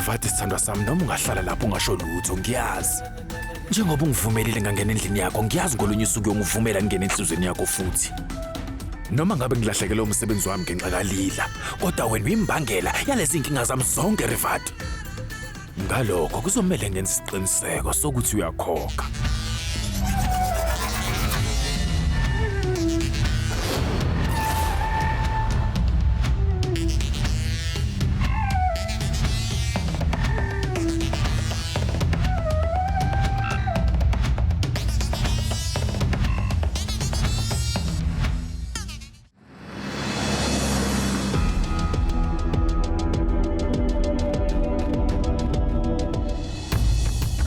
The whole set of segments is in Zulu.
Rivati sithandwa sami noma ungahlala lapho ungasho lutho ngiyazi. Njengoba ungivumelile ngangena endlini yakho ngiyazi ngolunye usuku uyongivumela ngingene enhlizweni yakho futhi. Noma ngabe ngilahlekelwe umsebenzi wami ngenxa kaLila, kodwa wena uyimbangela yalezi nkinga zami zonke Rivati. Ngalokho kuzomele ngenze isiqiniseko sokuthi uyakhokha.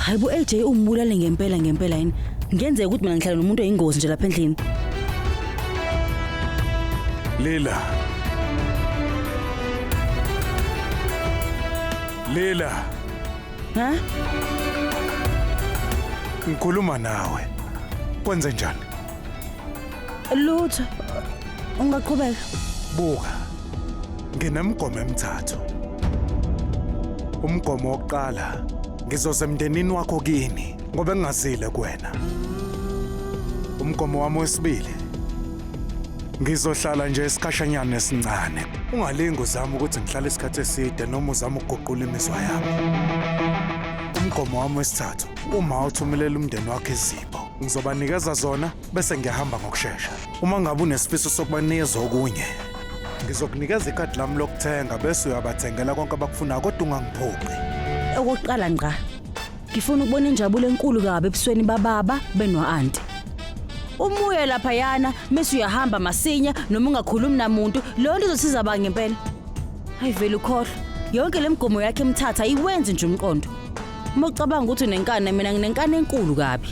Hayibo AJ umbulale ngempela ngempela yini? Ngenzeka ukuthi mina ngihlala nomuntu oyingozi nje lapha endlini. Lila. Lila. Ha? Ngikhuluma nawe. Kwenze njani? Lutho. Ungaqhubeka. Buka. Nginemigomo emithathu. Umgomo wokuqala ngizoze emndenini wakho kini ngoba engingazile kuwena. Umgomo wami wesibili ngizohlala nje isikhashanyana esincane. Ungalingi uzame ukuthi ngihlale isikhathi eside noma uzame ukuguqula imizwa yami. Umgomo wami wesithathu uma uthumelela umndeni wakho izipho ngizobanikeza zona bese ngiyahamba ngokushesha. Uma ngabe unesifiso sokubanikeza okunye, ngizokunikeza ikhadi lami lokuthenga bese uyabathengela konke abakufunayo kodwa ungangiphoqi. Okokuqala ngqa. Ngifuna ukubona injabulo enkulu kabi ebusweni bababa beno-anti. Umuye laphayana mese uyahamba masinya noma ungakhulumi namuntu, leyo nto izosiza ba ngempela. Hayi vele ukhohlwa. Yonke le migomo yakhe emithatha ayiwenzi nje umqondo. Uma ucabanga ukuthi unenkani mina nginenkani enkulu kabi.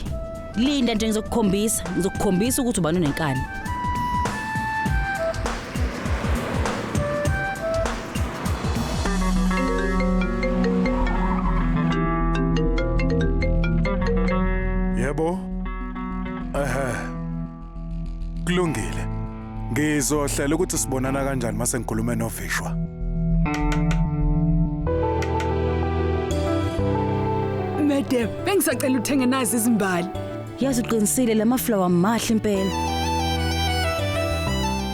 Linda nje ngizokukhombisa, ngizokukhombisa ukuthi ubani unenkani. Yebo. Ehhe. Kulungile. Ngizohlela ukuthi sibonana kanjani mase ngikhulume noVishwa. Madam, bengisacela uthenge nazi izimbali. Yazi uqinisile lama flower mahle impela.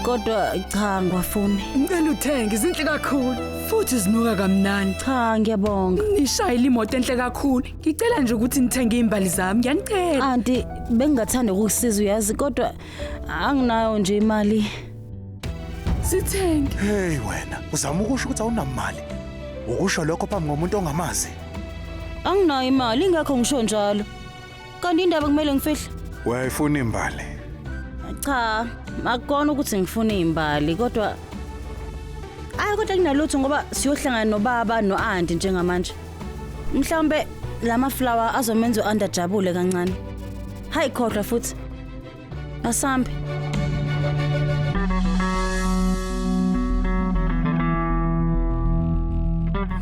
Kodwa cha ngiwafuni. Ngicela uthenge izinhle kakhulu futhi zinuka kamnandi. Cha ngiyabonga. Nishayile imoto enhle kakhulu. Ngicela nje ukuthi nithenge izimbali zami. Ngiyanicela. Anti bengingathanda ukukusiza uyazi kodwa anginayo nje imali. Sithenge. Hey wena, uzama ukusho ukuthi awunamali. Ukusho lokho phambi komuntu ongamazi. Anginayo imali ingakho ngisho njalo. Kanti indaba kumele ngifihle? Uyayifuna imbali. Cha, akukona ukuthi ngifuna izimbali kodwa Ayi kodwa kunalutho ngoba siyohlangana nobaba noanti njengamanje. Mhlawumbe lama flower azomenza uanti ajabule kancane. Hayi khohlwa futhi. Asambe.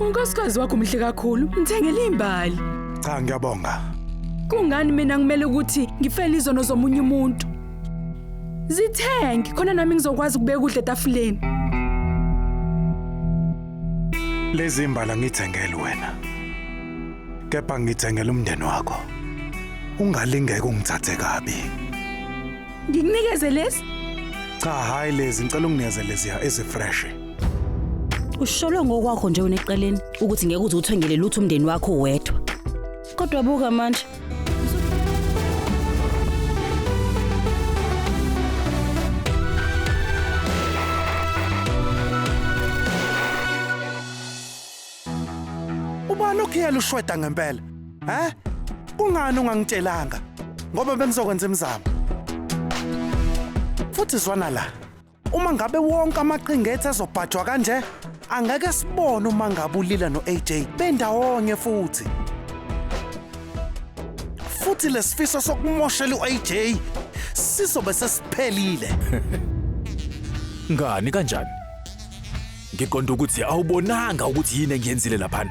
Unkosikazi wakho muhle kakhulu. Ngithengele imbali. Cha ngiyabonga. Kungani mina ngimele ukuthi ngifele izono zomunye umuntu? Zithenge khona nami ngizokwazi ukubeka ukudla etafuleni. Lezi imbala ngithengele wena. Kepha ngithengele umndeni wakho. Ungalingeke ungithathe kabi. Ngikunikeze lesi? Cha hayi lezi ngicela unginikeze leziya ezifresh. Usholo ngokwakho nje wena eqeleni ukuthi ngeke uze uthengele lutho umndeni wakho wedwa. Kodwa buka manje. Ubani okhiyela ushweda ngempela? Eh? Kungani ungangitshelanga? Ngoba bengizokwenza imizamo. Futhi zwana la. Uma ngabe wonke amaqhinga ethu ezobhajwa kanje, angeke sibone uma ngabe ulila no-AJ bendawonye futhi. Futhi lesifiso sokumoshela u-AJ sizobe sesiphelile. Ngani kanjani? Ngiqonda ukuthi awubonanga ukuthi yini engiyenzile laphana.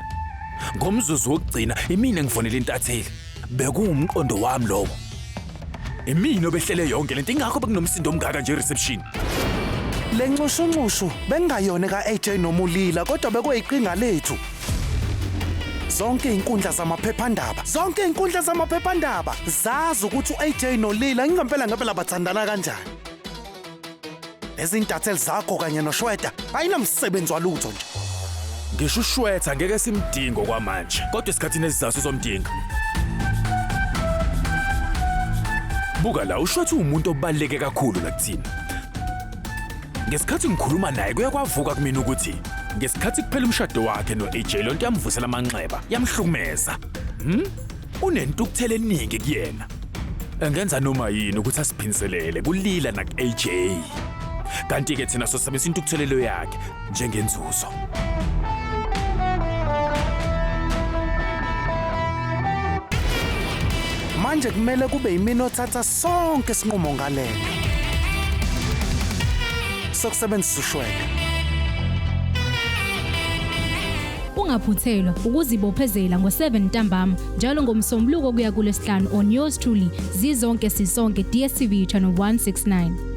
Ngomzuzu wokugcina imina engifonele intatheli. Bekuwumqondo wami lowo. Imina obehlele yonke lento ingakho bekunomsindo omngaka nje reception. Le nxushunxushu bengingayona ka-AJ nomulila kodwa bekuyiqhinga lethu. Zonke izinkundla zamaphephandaba, zonke izinkundla zamaphephandaba zazi ukuthi u-AJ noLila ngempela ngempela bathandana kanjani. Lezi intatheli zakho kanye noShweta ayinamsebenzi walutho nje. Ngisho uShwetha ngeke simdingo kwamanje, kodwa esikhathini esizayo sizomdinga. Buka la, uShwetha uwumuntu obaluleke kakhulu la kuthina. Ngesikhathi ngikhuluma naye kuye kwavuka kumina ukuthi ngesikhathi kuphela umshado wakhe no-AJ lonto yamvusela amanxeba, yamhlukumeza. Unentukuthelo eningi kuyena. Engenza noma yini ukuthi asiphinselele kulila naku-AJ. Kanti-ke thina sosebenzisa intukuthelelo yakhe njengenzuzo. Manje kumele kube yimina othatha sonke isinqumo ngalento. Sokusebenzisa ushwele. Ungaphuthelwa ukuzibophezela ngo-7 ntambama njalo ngoMsombuluko kuya kuLwesihlanu on yours truly Zizonke Sisonke DStv channel 169.